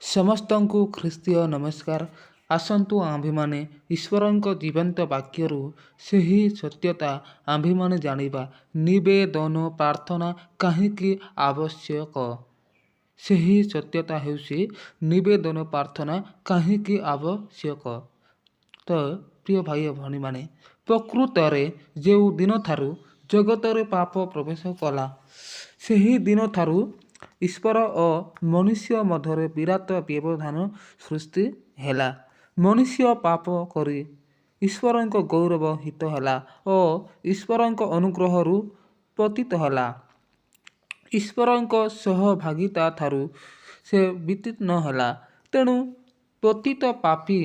ସମସ୍ତଙ୍କୁ ଖ୍ରୀଷ୍ଟୀୟ ନମସ୍କାର। ଆସନ୍ତୁ ଆମ୍ଭେମାନେ ଈଶ୍ୱରଙ୍କ ଜୀବନ୍ତ ବାକ୍ୟରୁ ସେହି ସତ୍ୟତା ଆମ୍ଭେମାନେ ଜାଣିବା। ନିବେଦନ ପ୍ରାର୍ଥନା କାହିଁକି ଆବଶ୍ୟକ? ସେହି ସତ୍ୟତା ହେଉଛି ନିବେଦନ ପ୍ରାର୍ଥନା କାହିଁକି ଆବଶ୍ୟକ। ତ ପ୍ରିୟ ଭାଇ ଓ ଭଉଣୀମାନେ, ପ୍ରକୃତରେ ଯେଉଁ ଦିନଠାରୁ ଜଗତରେ ପାପ ପ୍ରବେଶ କଲା, ସେହି ଦିନଠାରୁ ଈଶ୍ୱର ଓ ମନୁଷ୍ୟ ମଧ୍ୟରେ ବିରାଟ ବ୍ୟବଧାନ ସୃଷ୍ଟି ହେଲା। ମନୁଷ୍ୟ ପାପ କରି ଈଶ୍ୱରଙ୍କ ଗୌରବ ହୀନ ହେଲା ଓ ଈଶ୍ୱରଙ୍କ ଅନୁଗ୍ରହରୁ ପତିତ ହେଲା। ଈଶ୍ୱରଙ୍କ ସହଭାଗିତା ଠାରୁ ସେ ବିଚ୍ଛିନ୍ନ ହେଲା। ତେଣୁ ପତିତ ପାପୀ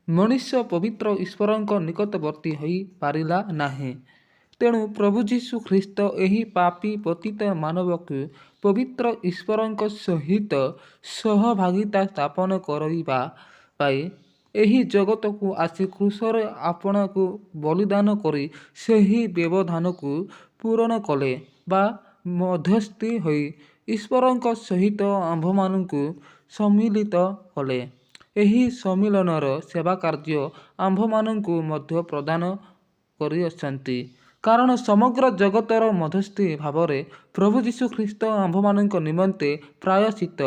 ମନୁଷ୍ୟ ପବିତ୍ର ଈଶ୍ୱରଙ୍କ ନିକଟବର୍ତ୍ତୀ ହୋଇପାରିଲା ନାହିଁ। ତେଣୁ ପ୍ରଭୁ ଯୀଶୁ ଖ୍ରୀଷ୍ଟ ଏହି ପାପୀ ପତିତ ମାନବକୁ ପବିତ୍ର ଈଶ୍ୱରଙ୍କ ସହିତ ସହଭାଗିତା ସ୍ଥାପନ କରିବା ପାଇଁ ଏହି ଜଗତକୁ ଆସି କ୍ରୁଶରେ ଆପଣାକୁ ବଳିଦାନ କରି ସେହି ବ୍ୟବଧାନକୁ ପୂରଣ କଲେ ବା ମଧ୍ୟସ୍ଥି ହୋଇ ଈଶ୍ୱରଙ୍କ ସହିତ ଆମ୍ଭମାନଙ୍କୁ ସମ୍ମିଳିତ କଲେ। ଏହି ସମ୍ମିଳନର ସେବା କାର୍ଯ୍ୟ ଆମ୍ଭମାନଙ୍କୁ ମଧ୍ୟ ପ୍ରଦାନ କରିଅଛନ୍ତି। କାରଣ ସମଗ୍ର ଜଗତର ମଧ୍ୟସ୍ଥି ଭାବରେ ପ୍ରଭୁ ଯୀଶୁ ଖ୍ରୀଷ୍ଟ ଆମ୍ଭମାନଙ୍କ ନିମନ୍ତେ ପ୍ରାୟଶ୍ଚିତ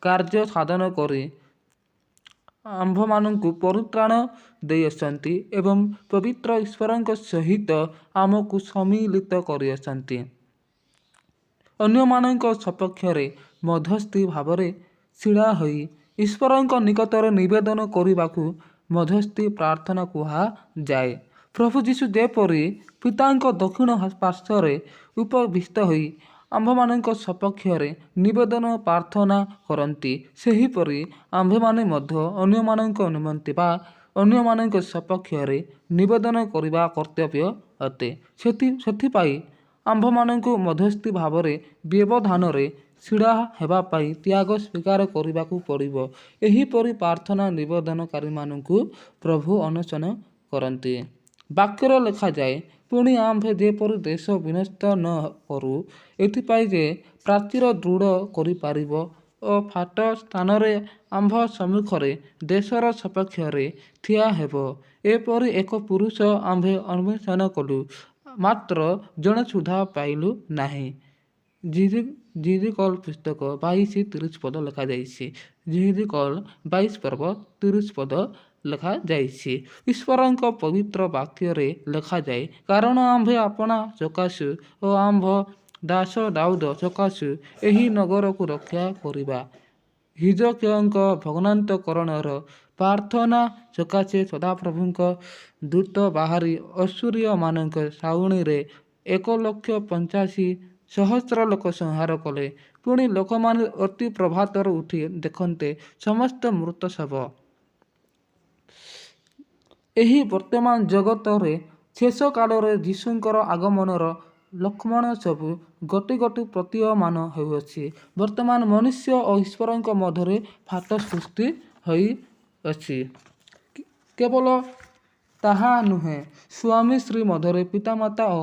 କାର୍ଯ୍ୟ ସାଧନ କରି ଆମ୍ଭମାନଙ୍କୁ ପରିତ୍ରାଣ ଦେଇଅଛନ୍ତି ଏବଂ ପବିତ୍ର ଈଶ୍ୱରଙ୍କ ସହିତ ଆମକୁ ସମ୍ମିଳିତ କରିଅଛନ୍ତି। ଅନ୍ୟମାନଙ୍କ ସପକ୍ଷରେ ମଧ୍ୟସ୍ଥି ଭାବରେ ଛିଡ଼ା ହୋଇ ଈଶ୍ୱରଙ୍କ ନିକଟରେ ନିବେଦନ କରିବାକୁ ମଧ୍ୟସ୍ଥି ପ୍ରାର୍ଥନା କୁହାଯାଏ। ପ୍ରଭୁ ଯୀଶୁ ଯେପରି ପିତାଙ୍କ ଦକ୍ଷିଣ ପାର୍ଶ୍ୱରେ ଉପବିଷ୍ଟ ହୋଇ ଆମ୍ଭମାନଙ୍କ ସପକ୍ଷରେ ନିବେଦନ ପ୍ରାର୍ଥନା କରନ୍ତି, ସେହିପରି ଆମ୍ଭେମାନେ ମଧ୍ୟ ଅନ୍ୟମାନଙ୍କ ନିମନ୍ତେ ବା ଅନ୍ୟମାନଙ୍କ ସପକ୍ଷରେ ନିବେଦନ କରିବା କର୍ତ୍ତବ୍ୟ ଅଟେ। ସେଥିପାଇଁ ଆମ୍ଭମାନଙ୍କୁ ମଧ୍ୟସ୍ଥି ଭାବରେ ବ୍ୟବଧାନରେ ଛିଡ଼ା ହେବା ପାଇଁ ତ୍ୟାଗ ସ୍ୱୀକାର କରିବାକୁ ପଡ଼ିବ। ଏହିପରି ପ୍ରାର୍ଥନା ନିବେଦନକାରୀମାନଙ୍କୁ ପ୍ରଭୁ ଅନୁଶୋଚନ କରନ୍ତି। ବାକ୍ୟରେ ଲେଖାଯାଏ, ପୁଣି ଆମ୍ଭେ ଯେପରି ଦେଶ ବିନଷ୍ଟ ନ କରୁ, ଏଥିପାଇଁ ଯେ ପ୍ରାଚୀର ଦୃଢ଼ କରିପାରିବ ଓ ଫାଟ ସ୍ଥାନରେ ଆମ୍ଭ ସମ୍ମୁଖରେ ଦେଶର ସପକ୍ଷରେ ଠିଆ ହେବ, ଏପରି ଏକ ପୁରୁଷ ଆମ୍ଭେ ଅନ୍ୱେଷଣ କଲୁ, ମାତ୍ର ଜଣେ ସୁଦ୍ଧା ପାଇଲୁ ନାହିଁ। ଯିହିଜିକଲ ପୁସ୍ତକ 22:30 ପଦ ଲେଖାଯାଇଛି। ଯିହିଜିକଲ 22 ପର୍ବ 30 ପଦ ଲେଖାଯାଇଛି। ଈଶ୍ୱରଙ୍କ ପବିତ୍ର ବାକ୍ୟରେ ଲେଖାଯାଏ, କାରଣ ଆମ୍ଭେ ଆପଣା ସକାଶୁ ଓ ଆମ୍ଭ ଦାସ ଦାଉଦ ସକାଶୁ ଏହି ନଗରକୁ ରକ୍ଷା କରିବା। ହିଜକିୟଙ୍କ ଭଗ୍ନାନ୍ତକରଣର ପ୍ରାର୍ଥନା ସକାଶେ ସଦାପ୍ରଭୁଙ୍କ ଦୂତ ବାହାରି ଅଶୂରୀୟମାନଙ୍କ ଛାଉଣିରେ 1,85,000 ଲୋକ ସଂହାର କଲେ। ପୁଣି ଲୋକମାନେ ଅତି ପ୍ରଭାତରେ ଉଠି ଦେଖନ୍ତେ, ସମସ୍ତେ ମୃତ ଶବ। ଏହି ବର୍ତ୍ତମାନ ଜଗତରେ ଶେଷ କାଳରେ ଯୀଶୁଙ୍କର ଆଗମନର ଲକ୍ଷ୍ମଣ ସବୁ ଗୋଟି ଗୋଟି ପ୍ରତୀୟମାନ ହେଉଅଛି। ବର୍ତ୍ତମାନ ମନୁଷ୍ୟ ଓ ଈଶ୍ୱରଙ୍କ ମଧ୍ୟରେ ଫାଟ ସୃଷ୍ଟି ହୋଇଅଛି। କେବଳ ତାହା ନୁହେଁ, ସ୍ୱାମୀ ସ୍ତ୍ରୀ ମଧ୍ୟରେ, ପିତାମାତା ଓ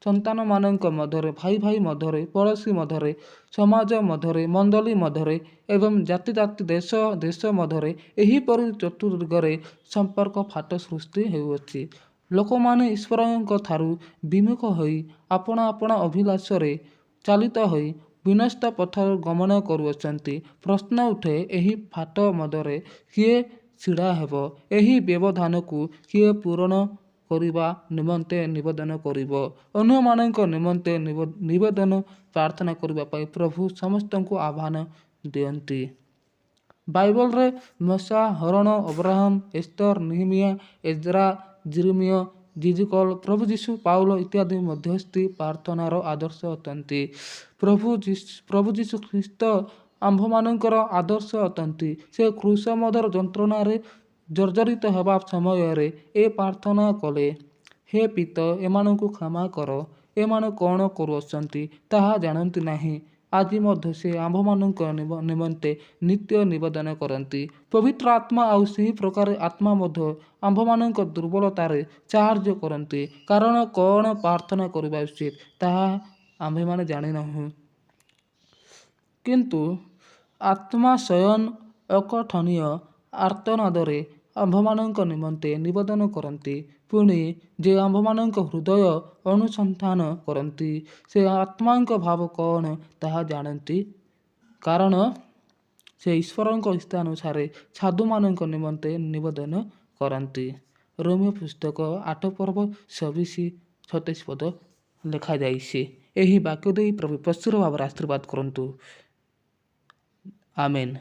ସନ୍ତାନମାନଙ୍କ ମଧ୍ୟରେ, ଭାଇ ଭାଇ ମଧ୍ୟରେ, ପଡ଼ୋଶୀ ମଧ୍ୟରେ, ସମାଜ ମଧ୍ୟରେ, ମଣ୍ଡଳୀ ମଧ୍ୟରେ ଏବଂ ଜାତି ଜାତି, ଦେଶ ଦେଶ ମଧ୍ୟରେ ଏହିପରି ଚତୁର୍ଦିଗରେ ସମ୍ପର୍କ ଫାଟ ସୃଷ୍ଟି ହେଉଅଛି। ଲୋକମାନେ ଈଶ୍ୱରଙ୍କଠାରୁ ବିମୁଖ ହୋଇ ଆପଣା ଆପଣା ଅଭିଳାଷରେ ଚାଳିତ ହୋଇ ବିନଷ୍ଟ ପଥରେ ଗମନ କରୁଅଛନ୍ତି। ପ୍ରଶ୍ନ ଉଠେ, ଏହି ଫାଟ ମଧ୍ୟରେ କିଏ ଛିଡ଼ା ହେବ? ଏହି ବ୍ୟବଧାନକୁ କିଏ ପୂରଣ କରିବା ନିମନ୍ତେ ନିବେଦନ କରିବ? ଅନ୍ୟମାନଙ୍କ ନିମନ୍ତେ ନିବେଦନ ପ୍ରାର୍ଥନା କରିବା ପାଇଁ ପ୍ରଭୁ ସମସ୍ତଙ୍କୁ ଆହ୍ୱାନ ଦିଅନ୍ତି। ବାଇବଲରେ ମୋଶା, ହାରୋଣ, ଅବ୍ରାହମ, ଏସ୍ତର, ନହିମିୟ, ଏଜ୍ରା, ଯିରିମିୟ, ଯିହିଜିକଲ, ପ୍ରଭୁ ଯୀଶୁ, ପାଉଲ ଇତ୍ୟାଦି ମଧ୍ୟସ୍ଥି ପ୍ରାର୍ଥନାର ଆଦର୍ଶ ଅଟନ୍ତି। ପ୍ରଭୁ ଯୀଶୁ ଖ୍ରୀଷ୍ଟ ଆମ୍ଭମାନଙ୍କର ଆଦର୍ଶ ଅଟନ୍ତି। ସେ କ୍ରୁଶ ମଧ୍ୟରେ ଯନ୍ତ୍ରଣାରେ ଜର୍ଜରିତ ହେବା ସମୟରେ ଏ ପ୍ରାର୍ଥନା କଲେ, ହେ ପିତ, ଏମାନଙ୍କୁ କ୍ଷମା କର, ଏମାନେ କଅଣ କରୁଅଛନ୍ତି, ତାହା ଜାଣନ୍ତି ନାହିଁ। ଆଜି ମଧ୍ୟ ସେ ଆମ୍ଭମାନଙ୍କ ନିମନ୍ତେ ନିତ୍ୟ ନିବେଦନ କରନ୍ତି। ପବିତ୍ର ଆତ୍ମା ଆଉ ସେହି ପ୍ରକାର ଆତ୍ମା ମଧ୍ୟ ଆମ୍ଭମାନଙ୍କ ଦୁର୍ବଳତାରେ ସାହାଯ୍ୟ କରନ୍ତି, କାରଣ କଅଣ ପ୍ରାର୍ଥନା କରିବା ଉଚିତ, ତାହା ଆମ୍ଭେମାନେ ଜାଣିନାହୁଁ। କିନ୍ତୁ ଆତ୍ମା ସ୍ୱୟଂ ଅକଥନୀୟ ଆର୍ତ୍ତନାଦରେ ଆମ୍ଭମାନଙ୍କ ନିମନ୍ତେ ନିବେଦନ କରନ୍ତି। ପୁଣି, ଯେ ଆମ୍ଭମାନଙ୍କ ହୃଦୟ ଅନୁସନ୍ଧାନ କରନ୍ତି, ସେ ଆତ୍ମାଙ୍କ ଭାବ କଅଣ, ତାହା ଜାଣନ୍ତି, କାରଣ ସେ ଈଶ୍ୱରଙ୍କ ଇଚ୍ଛାନୁସାରେ ସାଧୁମାନଙ୍କ ନିମନ୍ତେ ନିବେଦନ କରନ୍ତି। ରୋମୀୟ ପୁସ୍ତକ 8 ପର୍ବ 26-27 ପଦ ଲେଖାଯାଇଛି। ଏହି ବାକ୍ୟ ଦେଇ ପ୍ରଭୁ ପ୍ରଚୁର ଭାବରେ ଆଶୀର୍ବାଦ କରନ୍ତୁ। ଆମେନ୍।